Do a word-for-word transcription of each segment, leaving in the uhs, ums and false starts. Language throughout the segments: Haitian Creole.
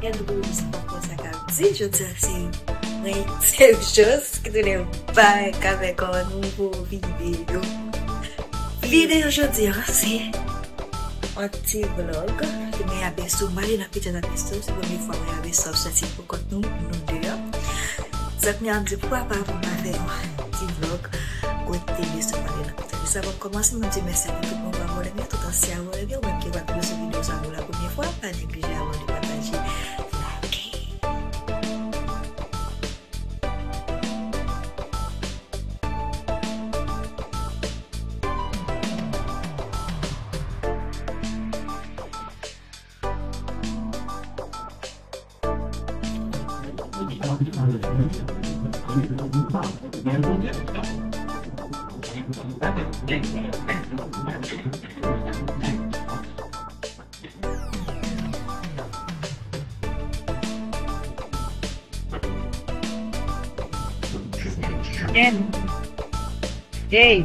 Hello, sa k ap di? Jodi a se mwen, se Jos, ki tounen back avèk yon nouvo videyo. Videyo jodi a se yon ti vlog. Mwen avèk Sou, m ale nan Pitit Abiso, se premye fwa mwen avèk Sou soti pou kont nou, nou de. Zòt mwen ap di poukwa pa pou m pa fè yon ti vlog kote Sou m ale nan Pitit Abiso. Avan m kòmanse, mwen di mèsi pou tout nouvo abòne m yo, tout ansyen abòne m yo, ou menm ki pa t sou videyo sa pou la premye fwa, pa neglije abòne, pataje, like. Hey.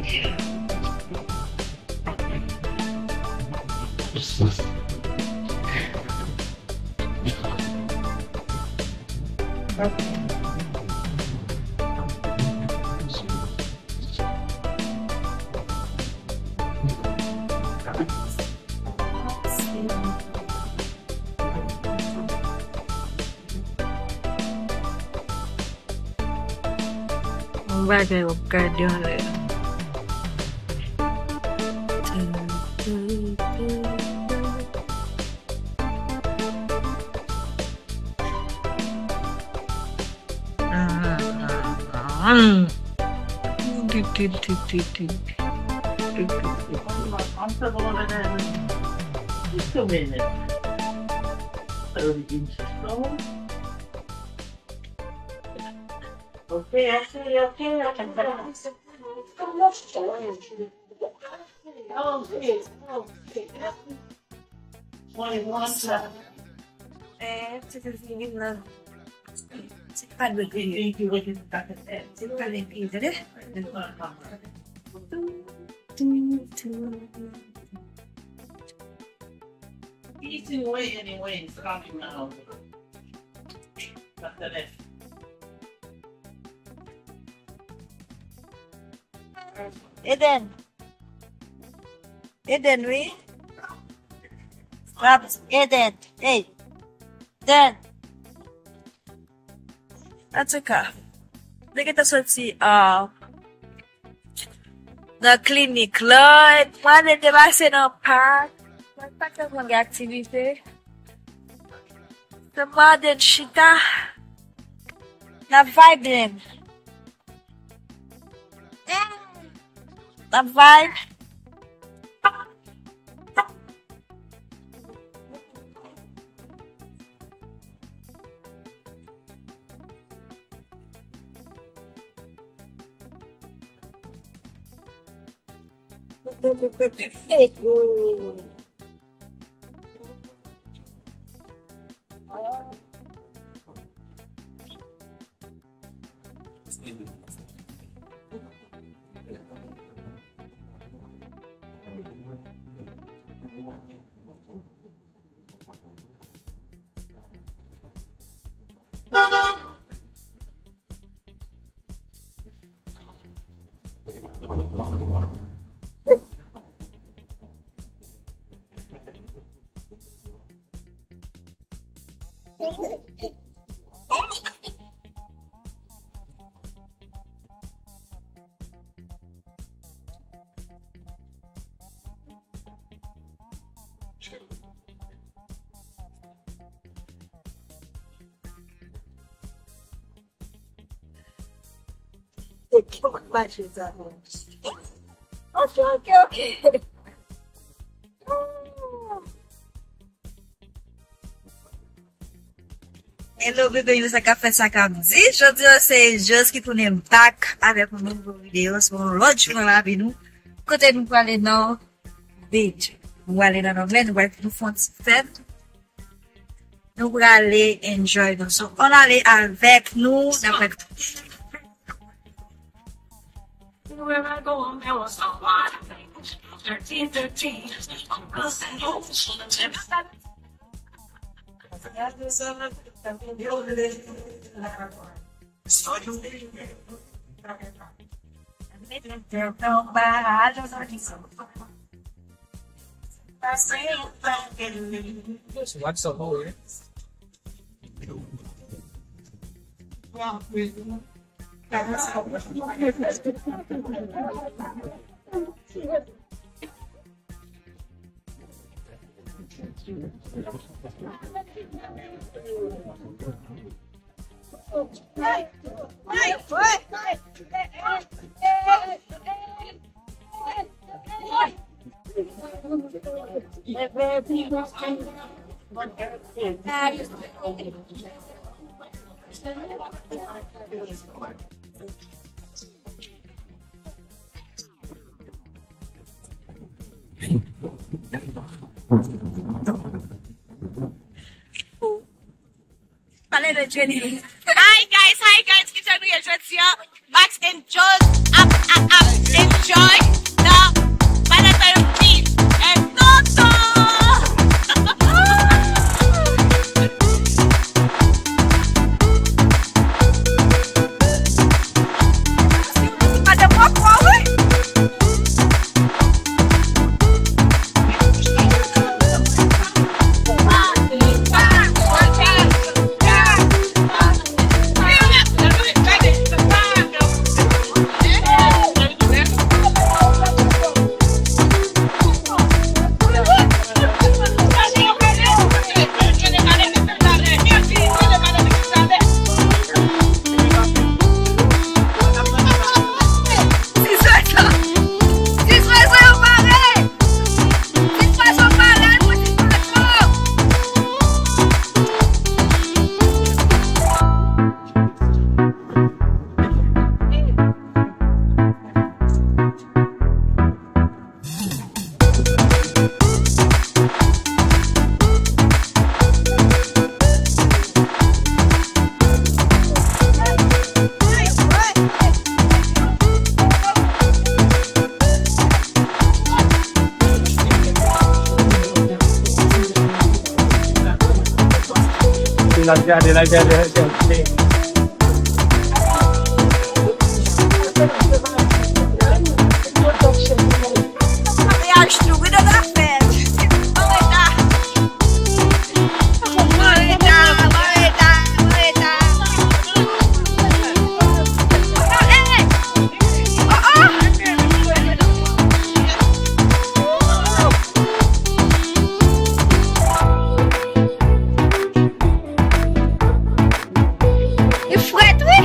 Yon bagay w ap gade anlè. Just a minute. Very interesting. Okay, okay, okay, okay. Okay, okay. Twenty-one, sir. Eh, se te fini nan. Se pa dwe kriye. Se pa dwe kriye, tande? Easy way, anyway, it's coming now. After that. Eden. Eden, wi. Rap, Eden. Hey. Eden. Antouka, nou gentan soti, ah, nan klinik la, epi mwen te pase nan pak. Mwen pa tèlman gen aktivite. Se mwen te chita. N ap vibe menm. N ap vibe. Ok, ok, ok. Hello bebe yo, sa k ap fèt, sa k ap di? Jodi a se Jos ki tounen back avèk yon nouvo videyo, se yon lòt jou nan lavi nou. Kote nou prale nan beach. Nou prale nan lanmè, nou prale, nou fè yon ti fèt. Nou prale enjoy nou. So, ann ale avèk nou. N ap wè. Watch the whole, yeah. Pale de Jenny. Hi guys, hi guys, kijan nou ye jodi a? Max and Jones ap, ap, ap enjoy the Valentine Beach and Toto. L ap gade, l ap gade, l ap gade. Li frèt, wi.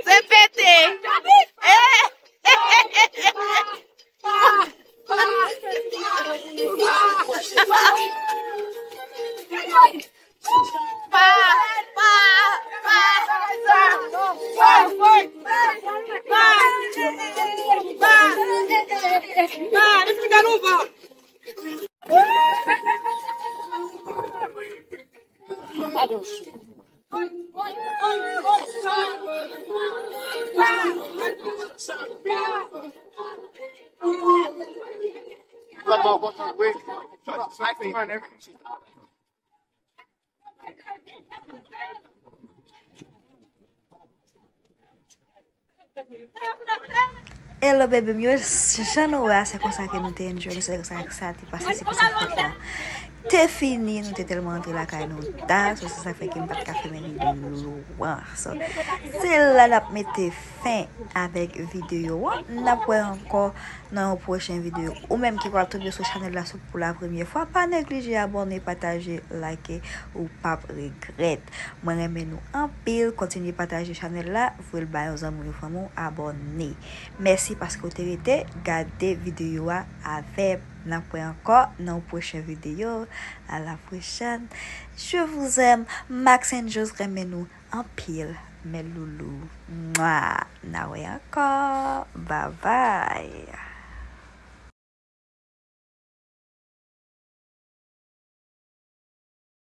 Se pete. Pa, pa, pa, pa, pa, pa, pa, pa, pa, pa, Hello baby m yo, jan nou wè a, se konsa ke nou te enjoy, se konsa ke sa te pase, se konsa fèt la te fini, nou te tèlman antre lakay nou ta, so se sa fè ke m pa t ka filme videyo an. So, se la n ap mete fen avèk videyo an. N ap wè ankò nan yon pwochen videyo. Ou menm ki pral tonbe sou chanèl la sou pou la premyè fwa, pa neglije abòne, pataje, like, ou p ap regrèt. Mwen renmen nou anpil, kontinye pataje chanèl la, voye l ba yon zanmi ou, fanmi w, abòne. Mèsi paske w te rete gade videyo a avè m. N ap wè ankò nan yon pwochen videyo. À la prochaine. Je vous aime. Max and Joss renmen nou anpil, mes loulous. Mwa. N a wè ankò. Bye bye.